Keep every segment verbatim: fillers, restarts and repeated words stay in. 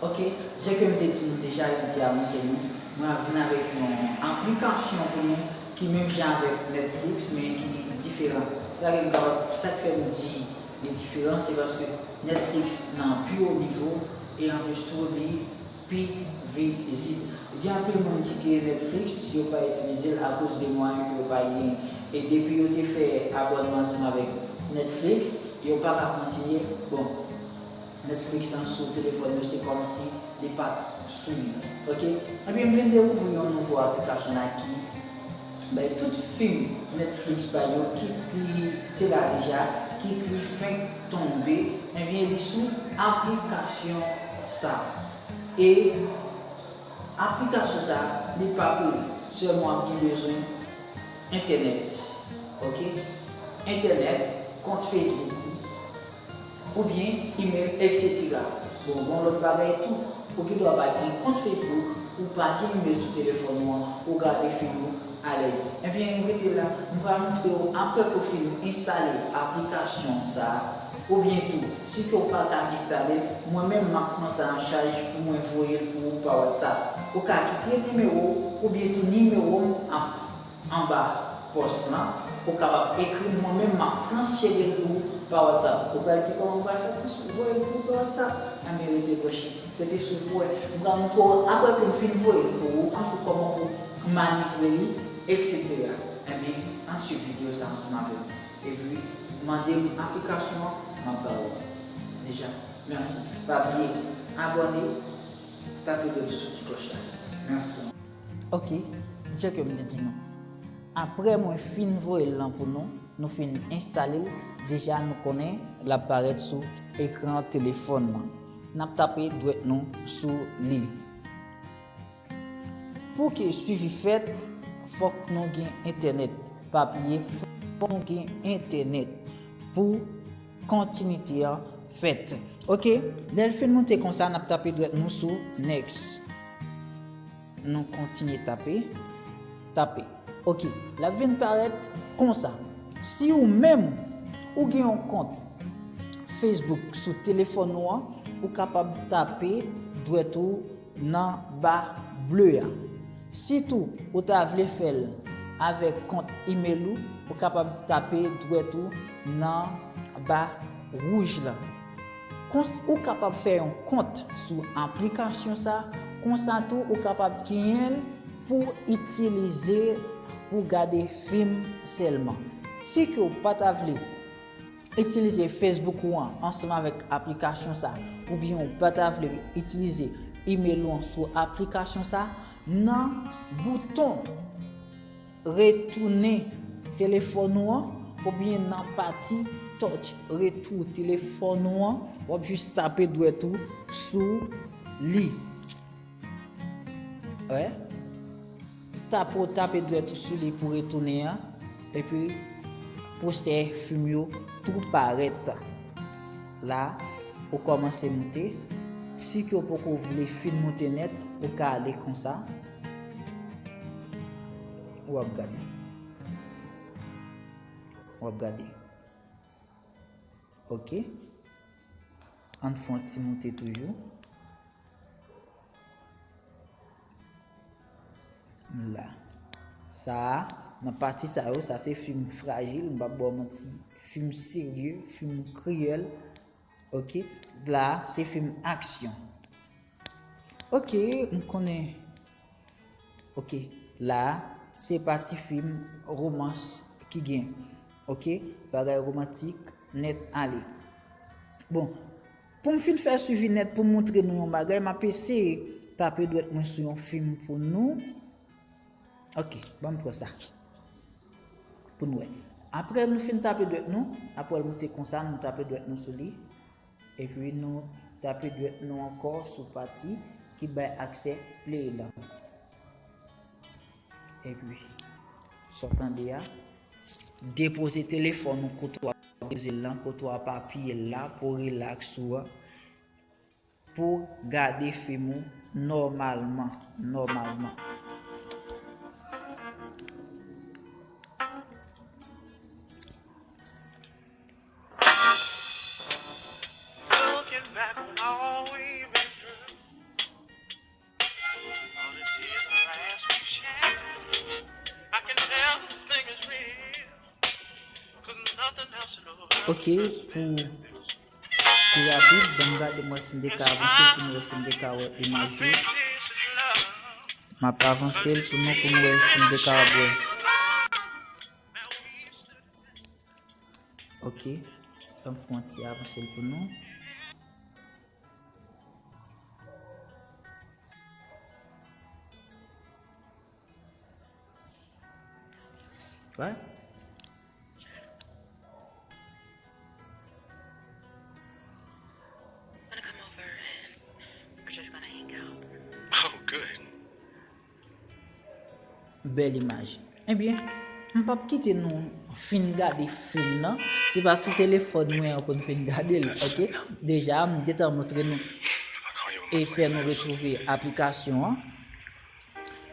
Ok, jan ke m te di nou deja, yo te anonse nou, mwen ap vin avèk yon aplikasyon pou nou ki menm jan avèk Netflix, men ki diferan. Sa ke m kapab, sa k fè m di li diferan, se paske Netflix nan pi wo nivo, e anplis tou, li pi vizib. Gen anpil moun ki gen Netflix, yo pa itilize l akoz de mwayen ke yo pa gen. E depi yo te fè abònman ansanm avèk Netflix, yo pa ka kontinye. Bon, Netflix lan sou telefòn yo, se kòmsi li pa t sou li. Ok? Ebyen, m vin dekouvri yon nouvo aplikasyon la ki bay tout fim Netflix bay yo, kit li te la deja, kit li fenk tonbe, ebyen, li sou aplikasyon sa. E aplikasyon sa, li pa peye. Sèlman w ap gen bezwen entènèt. Ok? Entènèt, kont Facebook ou, oubyen email, et cetera. Bon, gen lòt bagay tou. Ou gen dwa pa gen kont Facebook, ou pa gen email sou telefòn ou an, ou gade fim ou alèz. Ebyen, rete la, m pral montre w, apre ke w fin enstale aplikasyon sa a, oubyen tou, si ke w pa ka enstale l, mwen menm m ap pran sa an chaj pou mwen voye l pou ou pa WhatsApp. Ou ka kite nimewo w, oubyen tou nimewo m ap anba pòs lan, ou kapab ekri m, mwen menm m ap transfere l pou ou pa WhatsApp. Ou pral di kòman m pral fè transfè, voye l pou ou pa WhatsApp? Enben, rete branche, rete swiv pou wè. M pral montre w, apre ke m fin voye l pou ou, m ap montre w kòman pou manevre li, et cetera. Enben, ann swiv videyo sa ansanm avè m. Epi, mande m aplikasyon an, m ap ba ou l. Deja, mèsi. Pa bliye abòne, tape dwèt sou ti klòch la. Mèsi. Ok, jan ke m te di nou. Apre mwen fin voye l lan pou nou, nou fin enstale l, deja nou konnen l ap parèt sou ekran telefòn nan. N ap tape dwèt nou sou li. Pou ke swivi fèt, fòk nou gen entènèt. Pa bliye, fòk nou gen entènèt pou kontinite an fèt. Ok, lè l fin moute konsa, n ap tape dwèt nou sou next. Nou kontinye tape, tape. Ok, l ap vin parèt konsa. Si ou menm, ou gen yon kont Facebook sou telefòn ou an, ou kapab tape dwèt ou nan ba ble a. Si tou ou ta vle fè l avèk kont email ou, ou kapab tape dwèt ou nan ba wouj lan. Kons-, ou kapab fè yon kont sou aplikasyon sa, konsa tou ou kapab genyen l pou itilize pou gade fim sèlman. Si ke w pa ta vle itilize Facebook ou an ansanm avèk aplikasyon sa, oubyen ou pa ta vle itilize email ou an sou aplikasyon sa, nan bouton retounen telefòn ou an, oubyen nan pati touch retou telefòn ou an, w ap jis tape dwèt ou sou li. Wè. Tape, w tape dwèt ou sou li pou retounen an. Epi, postè fim yo tou parèt. La, ou kòmanse moute. Si ke w poko vle fin moute nèt, ou ka ale konsa. W ap gade. W ap gade. Ok. Ann fè yon ti moute toujou. La. Sa a, nan pati sa yo, sa se fim frajil, m p ap ba w manti. Fim serye, fim kriyèl. Ok. La, se fim aksyon. Ok, m konnen. Ok, la a, se pati fim romans ki gen. Ok, bagay romantik nèt ale. Bon, pou m fin fè swivi nèt pou m montre nou yon bagay, m ap eseye tape dwèt mwen sou yon fim pou nou. Ok, ban m pran sa. Pou nou wè. Apre nou fin tape dwèt nou, apre l moute konsa, nou tape dwèt nou sou li. Epi nou tape dwèt nou ankò sou pati ki bay aksè play lan. Epi, sa w tande a, depoze telefòn ou kote w ap depoze l lan, kote w ap apiye l la pou rilaks ou a, pou gade fim ou nòmalman, nòmalman. Looking back on all we've been through. Ok, pou pi rapid, ban m gade m wè si m te ka avanse l pou nou wè si m te ka wè imaj yo. M ap avanse l pou nou pou nou wè si m te ka wè. Ok, ban m fè yon ti avanse l pou nou. What? Wanna come over and we're just gonna hang out. Oh, good. Bèl imaj. Ebyen, m p ap kite nou fin gade fim nan. Se pa sou telefòn mwen an pou n fin gade l, ok? Deja, m gentan montre nou e fè nou retwouve aplikasyon an.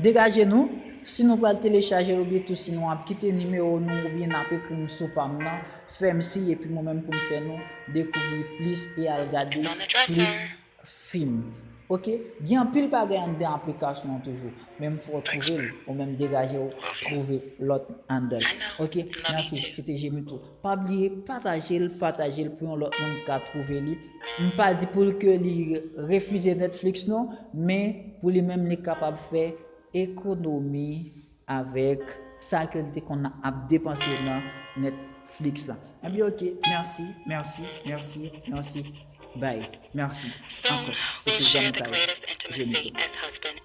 Degaje nou, si nou pral telechaje l oubyen tou si nou ap kite nimewo nou oubyen n ap ekri m sou pa m nan, fè m siy epi mwen menm pou m fè nou dekouvri plis e al gade plis fim. Ok, gen anpil bagay anndan aplikasyon an toujou, men m fè w twouve l, ou menm degaje w twouve lòt anndan l. Ok, mèsi, se te Jemito. Pa bliye, pataje l, pataje l pou yon lòt moun ka twouve li. M pa di pou l ke li refize Netflix non, men pou li menm li kapab fè ekonomi avèk sa ke l te konn ap depanse nan Netflix la. Ebyen ok, mèsi, mèsi, mèsi, mèsi. Bye, mèsi ankò. Se te Jamaica Jemito.